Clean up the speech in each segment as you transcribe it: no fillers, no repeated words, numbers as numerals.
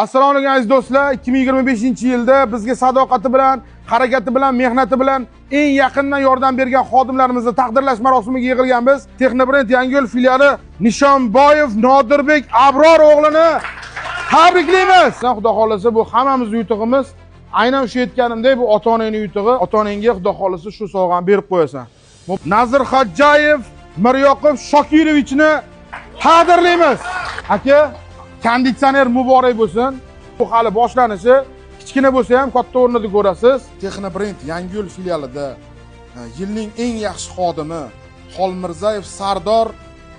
Assalomu alaykum aziz do'stlar. 2025-yilda bizga sadoqati bilan, harakati bilan, mehnati bilan eng yaqindan yordam bergan xodimlarimizni taqdirlash marosimiga yig'ilganmiz. Texnobrend Yangiyo'l filiali Nishonboyev Nodirbek Abror o'g'lini tabriklaymiz. Xudo xolasa bu hammamizning yutug'imiz. Aynan o'sha aytganimdek bu ota-onaning yutug'i. Ota-onangga Xudo xolasa shu sovg'ani berib qo'yasan. Nazir Xodjayev Miryoqub Shokirovichni taqdirlaymiz. Aka, konditsioner muborak bo'lsin. Bu hali boshlanishi, kichkina bo'lsa ham katta o'rnida ko'rasiz. Texnobrend Yangiyo'l filialida yilning eng yaxshi xodimi Xolmirzayev Sardor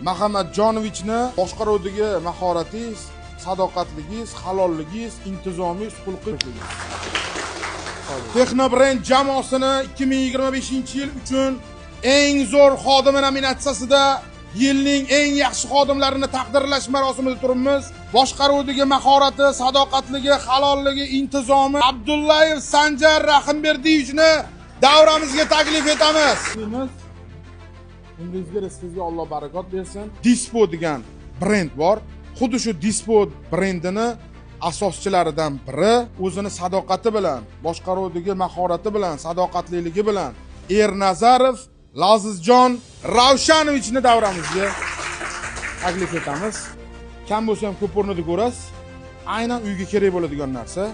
Mahamadjonovichni boshqaruvdagi mahoratingiz, sadoqatligingiz, halolligingiz, intizomingiz, xulqingiz. Texnobrend jamoasini 2025-yil uchun eng zo'r xodimi nominatsiyasida yilning eng yaxshi xodimlarini taqdirlash marosimida turibmiz. Boshqaruvdagi mahorati, sadoqatligi, halolligi, intizomi Abdullayev Sanjar Rahimberdiyevichni davramizga taklif etamiz. Umringizga, rizqingizga Alloh barakot bersin. Dispo degan brend bor. Xuddi shu Dispo brendini asoschilaridan biri o'zini sadoqati bilan, boshqaruvdagi mahorati bilan, sadoqatliligi bilan Ernazarov Lazizjon Ravshanovichni davramizga taklif etamiz. Kam bo'lsa ham ko'p o'rnida ko'rasiz. Aynan uyga kerak bo'ladigan narsa.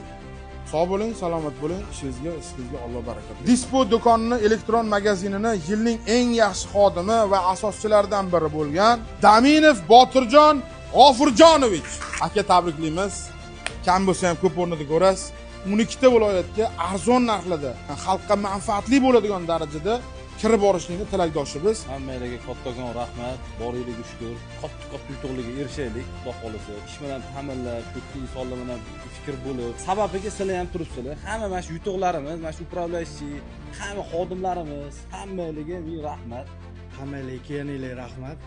Sog' bo'ling, salomat bo'ling, ishingizga, rizqingizga Alloh barakat bersin. Dispo do'konini elektron magazinini yilning eng yaxshi xodimi va asoschilaridan biri bo'lgan Daminov Botirjon G'ofurjonovich. Aka, tabriklaymiz. Kam bo'lsa ham ko'p o'rnida ko'rasiz. 12 ta viloyatga arzon narxlarda, xalqqa manfaatli bo'ladigan darajada kirib borishlikni tilakdoshimiz. Hammanglarga kattakon rahmat, boringlarga shukr. Katta-katta yutuqlarga erishaylik, Xudo xolasa. Ish bilan ta'minlab, ko'pchi insonlar bilan fikr bo'lib, sababiga sizlar ham turibsizlar. Hamma mana shu yutuqlarimiz, mana shu управляющий, hamma xodimlarimiz, hammanglarga ming rahmat. Hammanglarga kelganinglarga rahmat.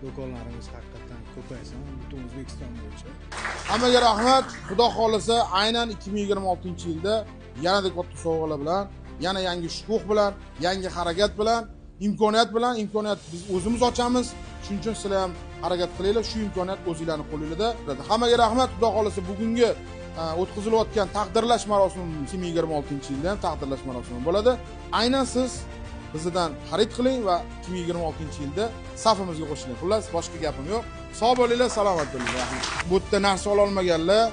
Do'konlarimiz haqiqatan ko'paysin butun O'zbekiston bo'yicha. Hammaga rahmat. Xudo xolasa aynan 2026-yilda yanada katta sovg'alar bilan, yana yangi shukuh bilan, yangi harakat bilan, imkoniyat bilan, imkoniyat biz o'zimiz ochamiz. Shuning uchun sizlar ham harakat qilinglar, shu imkoniyat o'zingizlarning qo'lingizda. Hammaga rahmat. Xudo xolasa bugungi o'tkazilayotgan taqdirlash marosimi 2026-yilda ham taqdirlash marosimi bo'ladi. Aynan siz bizdan xarid qiling va 2026-yilda safimizga qo'shiling. Xullas, boshqa gapim yo'q. Sog' bo'linglar, salomat bo'linglar. Rahmat. Bu yerda narsa ola olmaganlar,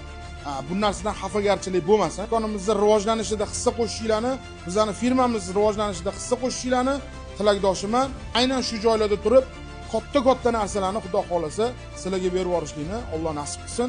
bu narsadan xafagarchilik bo'lmasin. Do'konimizni rivojlanishida hissa qo'shishinglarni, bizning firmamiz rivojlanishida hissa qo'shishinglarni tilakdoshiman. Aynan shu joylarda turib, katta-katta narsalarni Xudo xolasa sizlarga berib yuborishlikni Alloh nasib qilsin.